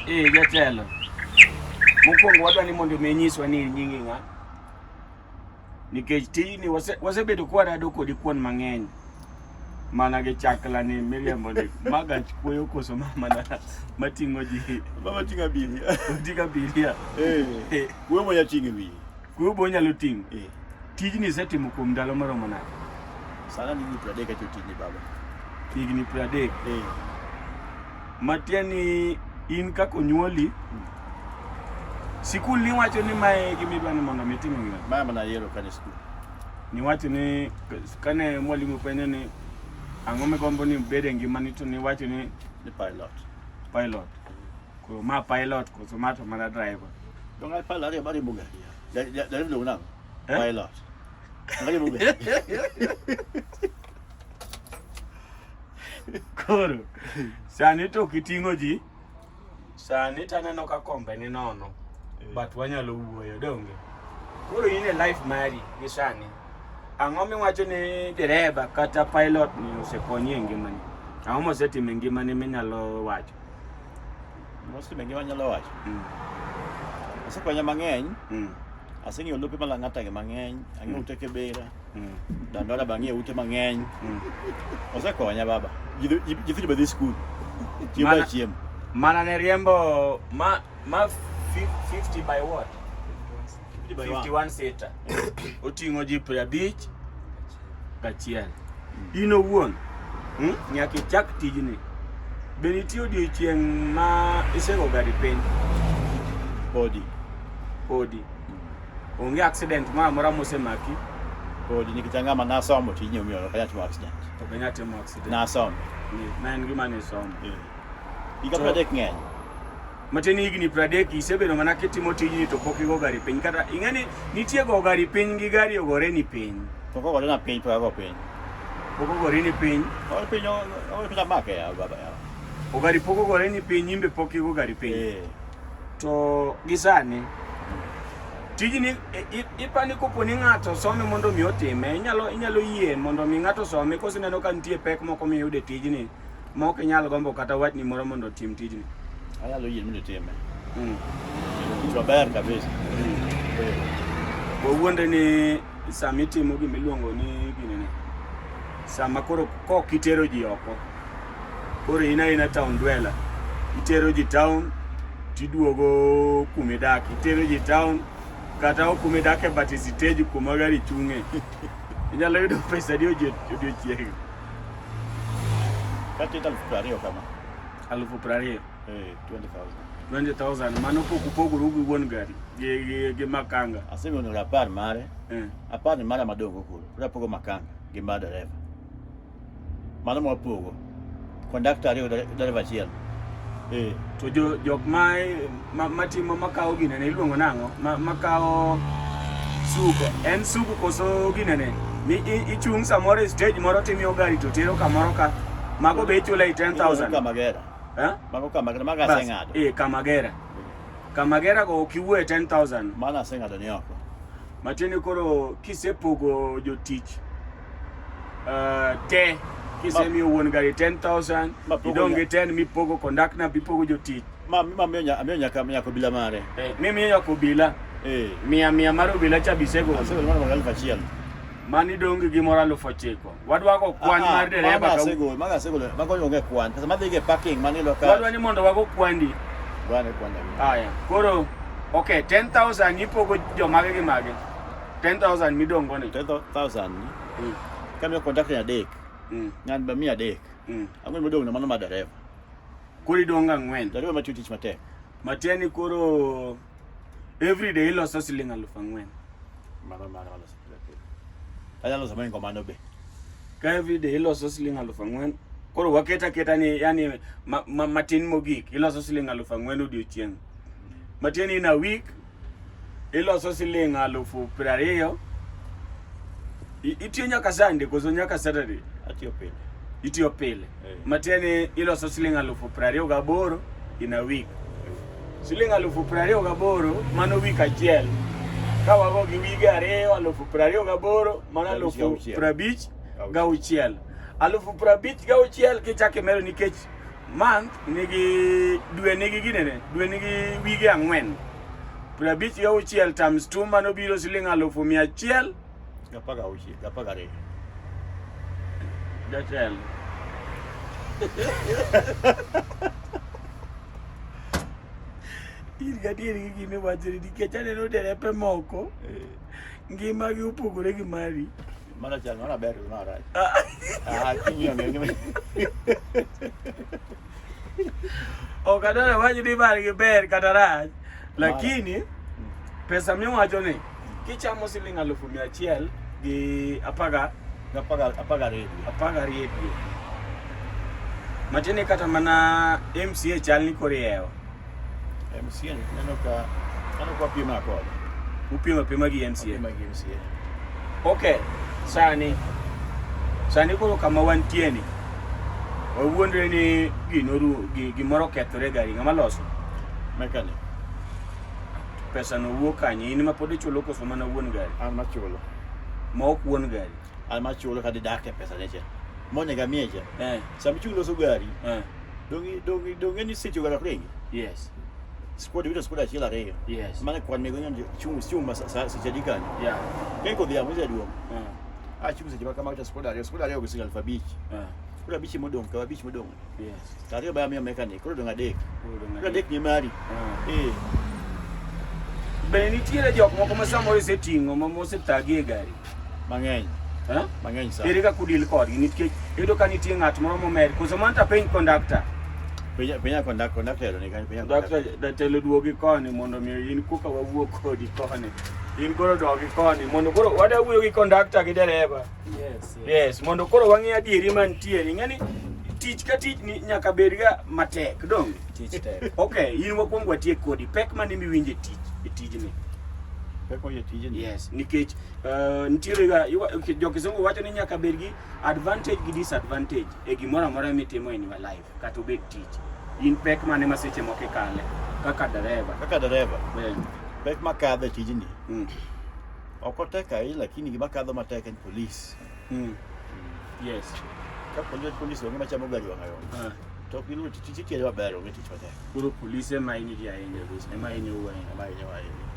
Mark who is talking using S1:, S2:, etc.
S1: Eh, jatelo. Mokwongo wadwa ni mondo mi inyiswa ni nyingi ng'a. Nikech tijni wasebedo kwarado kodi kuon mang'eny. Mana gi chakla ni miriambo ni ma gach kuoyo koso ma mana mating'o ji.
S2: Mama ting'o abiria.
S1: Oting'o abiria.
S2: Eh. Kuoyo monya ting'o e wiye.
S1: Kuoyo bo nyalo ting'o.
S2: Eh.
S1: Tijni isetimo kuom ndalo maromo nade?
S2: Sana ni higni 30 atiyo tijni baba.
S1: Higni 30.
S2: Eh.
S1: Matieni in kaka onyuoli sikul niwacho ni mae e gima idwa ni mondo mi itim e ngimani.
S2: Mae mana ayiero kane skul.
S1: Niwacho ni kane mwalimu penjo ni ang'o migombo ni ibed e ngimani to niwacho ni
S2: Ni pilot.
S1: Pilot. Koro ma pilot koso ma to mana driver.
S2: Donge pilot ariyo mariembo gari. Dereva iluongo nang'o?
S1: Eh?
S2: Pilot. Mariembo gari.
S1: Koro sani to ok iting'o ji. Sani to aneno ka kombe ni nono. But wanyalo wuoyo donge. Koro in e life mari gi sani. Ang'o miwacho ni dereba kata pilot ni osekonyi e ngimani? Ang'o mosetimo e ngimani minyalo wacho?
S2: Mosetimo e ngima anyalo wacho. Osekonya mang'eny. Aseng'iewo lope ma Lang'ata gi mang'eny. Ang'iewo ute Kibera. Dandora be ang'iewo ute mang'eny. Osekonya baba. Nyithindo be dhi skul. Chiemo chiemo.
S1: Mana ne riembo ma 50 by what? 51 seater. Oting'o ji 51. In owuon nyaka ichak tijni. Be nitie odiechieng' ma isego gari piny?
S2: Podi.
S1: Podi. Onge accident moro amora mosemaki?
S2: Podi nikech an ng'ama nasomo tijni omiyo ok anyal timo accident.
S1: Ok anyal timo accident.
S2: Nasomo.
S1: Ma en gima nisomo.
S2: Higa 30 ng'eny.
S1: Matiende ni higni 30 isebedo mana kitimo tijni to pok igo gari piny. Kata ing'e ni nitie go gari piny gi gari ogore ni piny.
S2: Pok ogore na piny, pok ago piny.
S1: Pok ogore ni piny.
S2: Ogore piny, ogore piny amake ya baba ya.
S1: Ogari pok ogore ni piny, in be pok igo gari piny. To gi sani tijni ipani kopo ni ng'ato some mondo mi otime, inyalo yie mondo mi ng'ato some koso ineno ka nitie pek moko miyudo e tijni ma ok inyal gombo kata watni moro mondo otim tijni?
S2: Anyalo yie mondo itime. Tich maber kabisa.
S1: Wawuondre ni sama itimo gima iluongo ni ginene, sama koro kok itero ji oko, koro in aina town dweller, itero ji town tiduogo kuma idak, itero ji town kata ok kuma idake but stage kuma gari chung'e. Inyalo yudo pesa adi odiochieng'?
S2: Kata 20,000 kama.
S1: 20,000?
S2: 20,000.
S1: 20,000, mano pok upogoru gi wuon gari gi makanga.
S2: Asemiyo onego 10 mare. 10 ni mara madongo koro. Koro apogo makanga gi mar dereva. Mano mwapogo. Kondakta 2 dereva 1.
S1: To jok matimo makawo ginene iluongo nang'o? Makawo suko. En suko koso ginene? Mi ichung' samoro e stage moro timiyo gari to tero kamoro ka. Mago be ichulo e 10,000.
S2: Kamagera.
S1: Eh?
S2: Mago Kamagera, mago aseng'ado.
S1: Kamagera. Kamagera go ok iwuo e 10,000.
S2: Mano aseng'ado ni oko.
S1: Matiende koro kisepogo jotich te kisemiyo wuon gari 10,000 idong' gi 10 mipogo kondakta mipogo jotich.
S2: Ma amiyo nyaka obila mare.
S1: Mimiyo nyaka obila. Mia mar obila cha bisego.
S2: Asegolo mano 1,000.
S1: Mano idong' gi gimoro 9,000. Wadwa go kwan mar dereba ka.
S2: Mago asegolo, mago onge kwan. Pesa madhi e parking mano ilo ka.
S1: Wadwa ni mondo wago kwandi.
S2: Wane kwanda.
S1: Aya, koro okay, 10,000 ipogo jomage gi mage? 10,000 midong' go ni.
S2: 10,000 ni. Kamiyo kondakta 3. Ng'ani be miyo 3. Ang'wen modong' no mano mar dereva.
S1: Koro idong' 4.
S2: Dereva matiyo tich matek.
S1: Matieni koro every day iloso siling 4,000.
S2: Mano mano maloso pile pile. Anyalo loso mohingo mano be.
S1: Ka every day iloso siling 4,000, koro waket aketa ni yani matin mogik iloso siling 4,000 odiochieng'. Matieni in a week iloso siling 20,000. Itiyo nyaka Sunday koso nyaka Saturday?
S2: Atiyo pile.
S1: Itiyo pile. Matieni iloso siling 28,000 in a week. Siling 28,000 mano week achiel. Ka wago gi wige 2, 28,000 mano 56,000. 56,000 kichako imedo nikech Month nigi dwe nigi ginene, dwe nigi wige 4. 56 times 2 mano biro siling 1,100
S2: 16, 12.
S1: Jatelo. In gadier gi gima iwachoni nikech aneno derepe moko ngimagi opogore gi mari.
S2: Mano chal, mano ber, mano rach. Ah, king'iyo ng'e
S1: Ok adwar wach ni margi ber kata rach, lakini pesa miwacho ni kichamo siling 1,100 gi apaga
S2: 12.
S1: 12 dwe. Matiende kata mana MCA chal ni koro ihewo.
S2: MCA neno ka aneno ka wapiem mana kode.
S1: Upiem apima gi MCA.
S2: Wapiem gi MCA.
S1: Okay, sani sani koro kama wantie ni wawuondre ni ginoru gimoro okethore e gari ng'ama loso
S2: Mechanic.
S1: pesa no wuok kanye in ma pod ichulo koso mana wuon gari
S2: An machulo.
S1: ma ok wuon gari
S2: An machulo ka deduct e pesa ne cha. Monego amiye cha.
S1: eh
S2: Sama ichung' loso gari,
S1: eh
S2: dong' dong' dong' ni seche gari ok ringi.
S1: yes
S2: Squad yudo squad achiel ariyo.
S1: yes
S2: Mano kwan mego nyondo chung' chung' ma seche adi kanyo.
S1: yeah
S2: Ka kodhiambo jaduong'.
S1: eh
S2: Achung' seche ma kamago to squad ariyo, squad ariyo go siling 5,000.
S1: eh
S2: Koro abich modong' ka abich modong'.
S1: yes
S2: To ariyo ba amiyo mechanic, koro odong' adek.
S1: Koro odong'
S2: Koro adek ni mari.
S1: Eh.
S2: Eh.
S1: Bende nitiere jok moko ma samoro iseting'o ma mosethagi e gari
S2: Mang'eny.
S1: eh
S2: Mang'eny sana.
S1: Ere kaka udil kodgi nikech iyudo ka nitie ng'at moro momer koso mano to apenj kondakta
S2: Penja penja conductor, conductor ni kanyo penja
S1: Kondakta jatelo duogi koni mondo mi in koka wawuo kodi koni in koro dogi koni mondo koro wada wuoyo gi kondakta gi dereba
S3: Yes, yes.
S1: yes mondo koro wang'e adieri mantiere ing'e ni tich ka tich ni nyaka bed ga matek donge
S3: Tich tek.
S1: okay in wakwongo watiek kodi pek mane miwinjo e tich e tijni
S2: Pek moyie tijni.
S1: yes nikech nitiere ga jo kisungu wacho ni nyaka bed gi advantage gi disadvantage e gimoro amora mitimo in your life kata obed tich in pek mane ma seche moko ikale kaka dereva
S2: Kaka dereva,
S1: yeah.
S2: pek makadho e tijni.
S1: mm.
S2: Ok otek ahinya lakini gima kadho matek en polis.
S1: Mm. Yes.
S2: Ka polis polis onge machamo gari wang' ayo. To ok giluwo tich itiyo maber onge tich matek.
S1: Koro polise ema hinyo ji ahinya ema hinyo u ahinya.
S2: Ema hinyo ahinya.